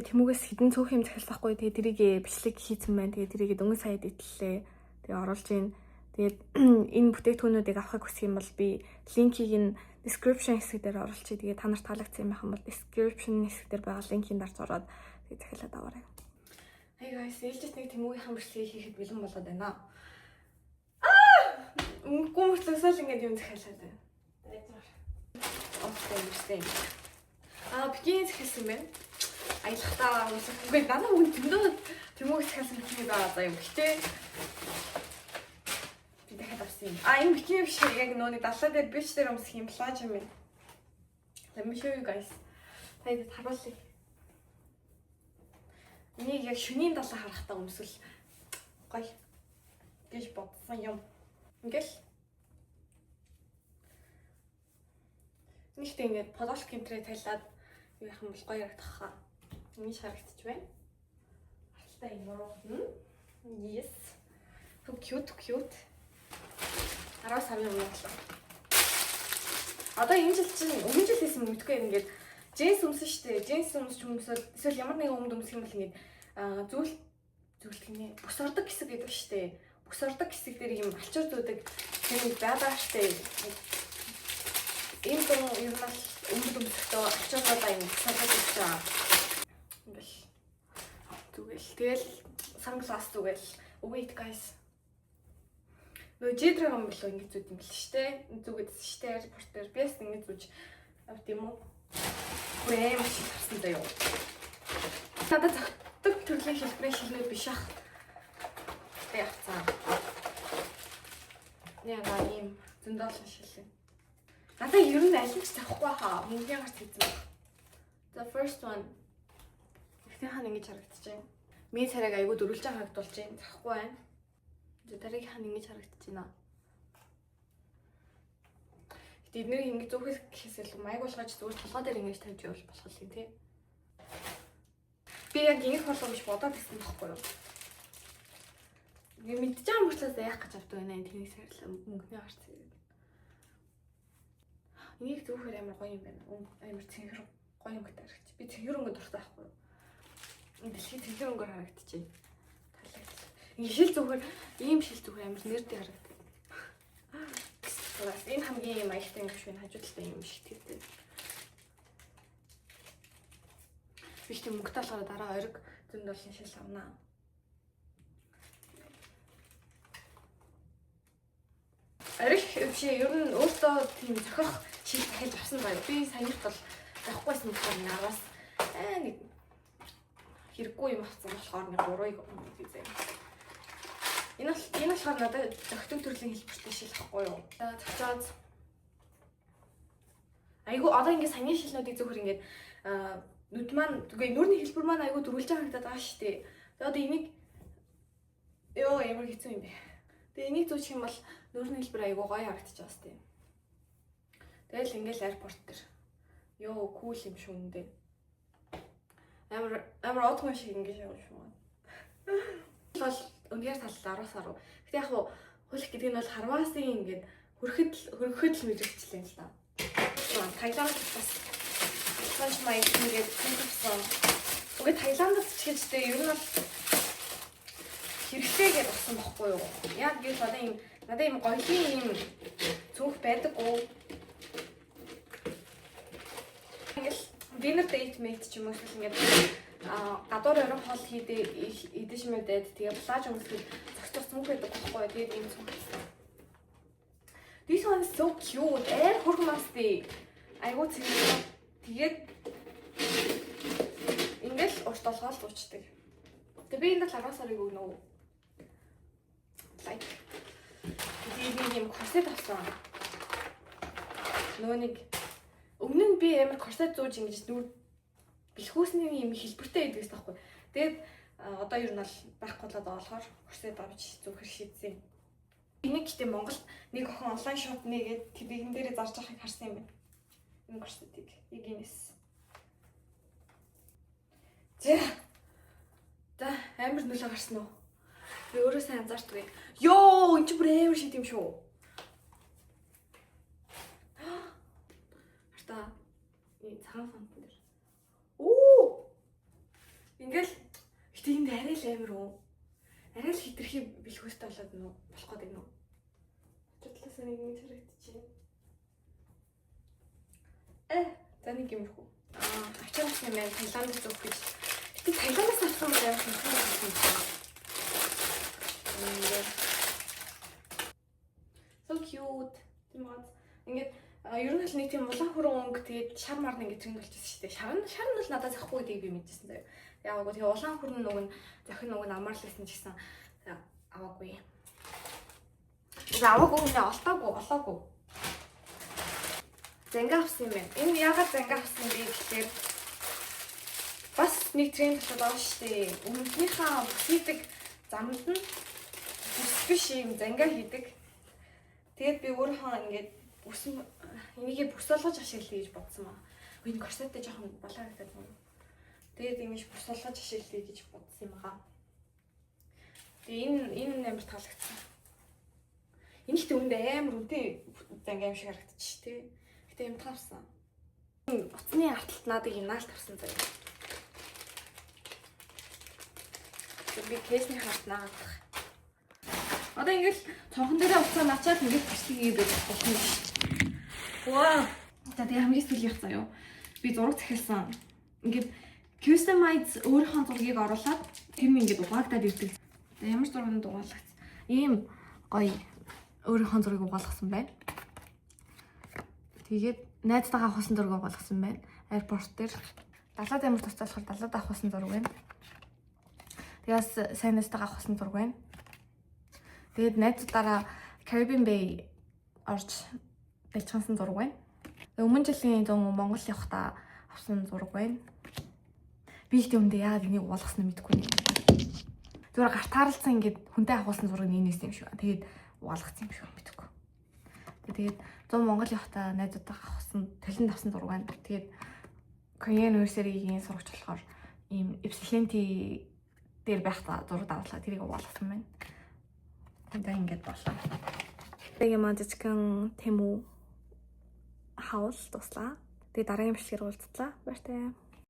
Temu-гээс хэдэн цөөх юм захиалахгүй. Тэгээ тэрийг бичлэг хийцэн байна. Тэгээ тэрийг дөнгөж сая итлээ. Тэгээ оруулж ийн. Тэгээд энэ бүтээгдэхүүнүүдийг авахыг хүсэх юм бол би линкийг нь description хэсэг дээр оруулчих. Тэгээ та нарт таалагдсан юм байх юм бол description хэсэг дээр байгаа линкийг дарж ороод тэгээ захиалаад аваарай. Hey guys, ээлжит нэг Temu-гийн бичлэгийг хийхэд бэлэн болоод байна. Аа! Мөнгөгүй мөртлөөсөө л ингээд юм захиалаад байна. Окей, юмстэй. Аа, бикини захиалсан байна. Аялахдаа өмсөх. Үгүй надад үн зөндөө Temu-г захиалсан бикини байгаа заа юм. Гэтэ би дахиад авсан юм. А, энэ бикини биш, яг нөө нэг далай дээр, beach дээр өмсөх юм плаж юм байна. Let me show you guys. Та хэд харуулъя. Энийг яг шөнийн далай харахтаа өмсөл гоё гэж бодсон юм. Ингээл нэгт ингээд подолк гинтрээ талаад юу яах юм бол гоё харагдах хаа. Ингэж харагдчих байна. Харалтай юм уу? Yes. So cute, cute. 10 сарын өмнө боллоо. Одоо энэ жил чинь, өмнө жил хийсэн мэдгүй, ингээд джинс өмсөн штэ. Джинс өмсч өмсөд эсвэл ямар нэгэн өмд өмсөх юм бол ингээд зүйл зүйлт гинэ. Бүс ордог хэсэг гэдэг штэ. Бүс ордог хэсэг дээр юм алчуур зүүдэг тийм байгаа штэ. Энэ дун ер нь бол өмд өмсөхдөө алчууруудаа юм бүс ордог гэж байгаа. Ингээл зүгэл. Тэгэл sunglass зүгэл. Wait, guys. Нөгөө G-Dragon билүү, ингэж зүүд юм бэл штэ. Зүгээдсэн штэ аэропорт дээр. Би бас ингэж зүүж авт юм уу? Бүр амар шиг харсан заяа. Надад зохидог төрлийн хэлбэрийн шилнүүд биш ах. Гэтэ явцаа. Яа, ийм зөндөө олон шил. Надад ер нь аль нь ч зохихгүй хаа. Мөнгөний гарц хийсэн баг. The first one. Эхнийх нь ингэж харагдаж байна. Миний царайг айгуу дөрвөлжин харагдуулж байна. Зохихгүй байна. За, дараагийнх нь ингэж харагдаж байна. Гэтэ эднийг ингэж зөөхөөс гэхээс илүү маяг болгож зүгээр толгой дээр ингэж тавьж явуул болох юм тий. Би яг ингэх болов гэж бодоод ирсэн байхгүй юу? Ингээ мэдчихэж байгаа мөртлөөс яах гэж авдаг вэ? Тэрийг саярлаа, мөнгөний гарц хийгээд. Энийг зөөхөр амар гоё юм байна. Амар цэнхэр гоё өнгөтэй харагдчих. Би цэнхэр өнгө дуртай байхгүй юу? Энэ дэлхийд цэнхэр өнгөөр харагдчихэв. Таалагдлаа. Ингээ шил зөөхөр, ийм шил зөөхөр амар нэрдий харагдав. Бас энэ хамгийн юм аягтай юм биш үү? Хажуу талдаа юм шилтгэдэг. Би ч тийм мөнгөтэй болохоор дараа ориг зөнд олон шил авнаа. Ориг биш, ер нь өөртөө тийм зохих шил захиалж авсан заяа. Би саяных бол авахгүйсэн болохоор нэг араас аа нэг хэрэггүй юм авсан болохоор нэг гурвыг өгье заяа. Энэ болохоор надад зохидог төрлийн хэлбэртэй шил ахгүй юу? За, зохицоод айгу одоо ингэ саяны шилнүүдийг зөвхөн ингээд нүд маань, үгүй, нүрний хэлбэр маань айгу дөрвөлж харагдаад байгаа шүү дээ. Тэгээ одоо энийг, ёо, ямар хэцүү юм бэ. Тэгээ энийг зүүчих юм бол нүрний хэлбэр айгу гоё харагдчих байгаа сте. Тэгэл ингээл аэропорт дээр. Ёо, cool юм шүү үндэ. Амар амар одгон шиг ингэж явж шүү. Бол үнээр талал 10 сар. Гэтэ яг хуу хулих гэдэг нь бол харваасын ингээд хөрөхөд хөрөхөд л мэрэгчлээ л да. Таиланд бас Франч маяг ингээд тэнцсэн. Үгүй, Таиландд ч гэжтэй ер нь бол хэрэгтэй гэдээ авсан бохгүй юу? Яг гэвэл одоо ийм надад ийм гоёлын ийм цүнх байдаггүй. Ингээл dinner date mate ч юм уу, эсвэл ингээд гадуур оройн хоол хийдэ идэж мэдээд тэгээ плаж өмсгөл зохицох цүнх байдаг байхгүй юу? Тэгээд ийм цүнх авсан. This one is so cute. Ээр хөрхөн масти. Айгуу цэвэр. Тэгээд ингээл урт толгоол зуучдаг. Тэгээ би энэ л 10 сарыг өгнө үү? Like. Тэгээд нэг юм корсет авсан. Нөгөө нэг өмнө нь би амар корсет зууж ингэж нүр бэлхүүсний юм хэлбэртэй байдаг гэсэн таахгүй. Тэгээд одоо ер нь бол байхгүй болоод байгаа болохоор корсет авч зүүхэр шийдсэн. Энийг гэтээ Монголд нэг охин онлайн shop нэгээд тэрийг дээрээ зарж байгааг харсан юм байна. Энэ корсетыг яг энэс. За. За, амар нөлөө гарсан уу? Би өөрөө сайн анзаардгүй. Йоо, энэ ч бүр амар шид юм шүү. Харта. Энэ цагаан фонтон дээр. Оо! Ингээл гэтээ энд арай л амар уу. Арай л хитрхи бэлхүүстэй болоод нүү болох гээд байна уу. Бодлоос нэг ингэж харагдчихэв. За нэг юмрхүү. Ачаа авсан юм байна. Таиланд зүг гэж. Гэтэ Таиландаас авсан бол амар сонирхолтой байсан юм. So cute. Тийм бааз. Ингээд ер нь л нэг тийм улаан хүрэн өнгө, тэгээд шар мар ингээд тренд болчихсон шүү дээ. Шар нь бол надад захгүй гэдгийг би мэдчихсэн заяа. Яагаагүй, тэгээ улаан хүрэн нүг нь зохин нүг нь амар л байсан ч гэсэн аваагүй. Үгүй, аваагүй нэ, олтоогүй, олоогүй. Занга авсан юм байна. Энэ яагаад занга авсан бэ гэхээр бас нэг тренд болоод байгаа шүү дээ. Өмнөднийхээ бүс хийдэг замд нь бүс биш юм занга хийдэг. Тэгээд би өөрийнхөө ингээд бүс энийгээ бүс болгож ашиглая гэж бодсон маа. Энэ корсеттэй жоохон балаа гэдэг юм. Тэгээд ингэж бүс болгож ашиглая гэж бодсон юм аа. Тэгээ энэ амар таалагдсан. Энэ ихтэй үндэ амар үнэтэй занга юм шиг харагдчих тий. Гэтэ юм тавсан. Утасны арталт надад юм наалт авсан заяа. Би кейсний харт наадах. Одоо ингээл цонхон дээрээ утсаа начаад ингээд бичлэг хийгээд болох юм шүү. Ваа. За, тэгээ хамгийн сүүлийнх заяа. Би зураг захиалсан. Ингээд customize өөрийнхөө зургийг оруулаад тэр нь ингээд угаагдаад ирдэг. Тэгээ ямар зурганд угаалгац. Ийм гоё өөрийнхөө зургийг угаалгасан байна. Тэгээд найзтайгаа авахсан зураг угаалгасан байна. Airport дээр далаад амар тустай болохоор далаад авахсан зураг байна. Тэгээс сайн найзтайгаа авахсан зураг байна. Тэгээд найзуудаараа Caribbean Bay орж далжгансан зураг байна. Өмнө жилийн 100 Монгол явахдаа авсан зураг байна. Би их юмдээ яагаад энийг угаалгасан нь мэдэхгүй нэ. Зүгээр гарт харалцсан ингээд хүнтэй авахсан зураг нь энэс юм шиг. Тэгээд угаалгацсан юм шиг мэдэхгүй. Тэгээд 100 Монгол явахдаа найзуудтайгаа авсан, толинд авсан зураг байна. Тэгээд Korean University-гийн сурагч болохоор ийм Ypsilanti дээр байхдаа зураг авлаа. Тэрийг угаалгасан байна. Одоо ингээд боллоо. Тэгээ маань жижигхэн Temu haul дуслаа. Тэгээ дараагийн бичлэгээр уулзлаа. Баяртай.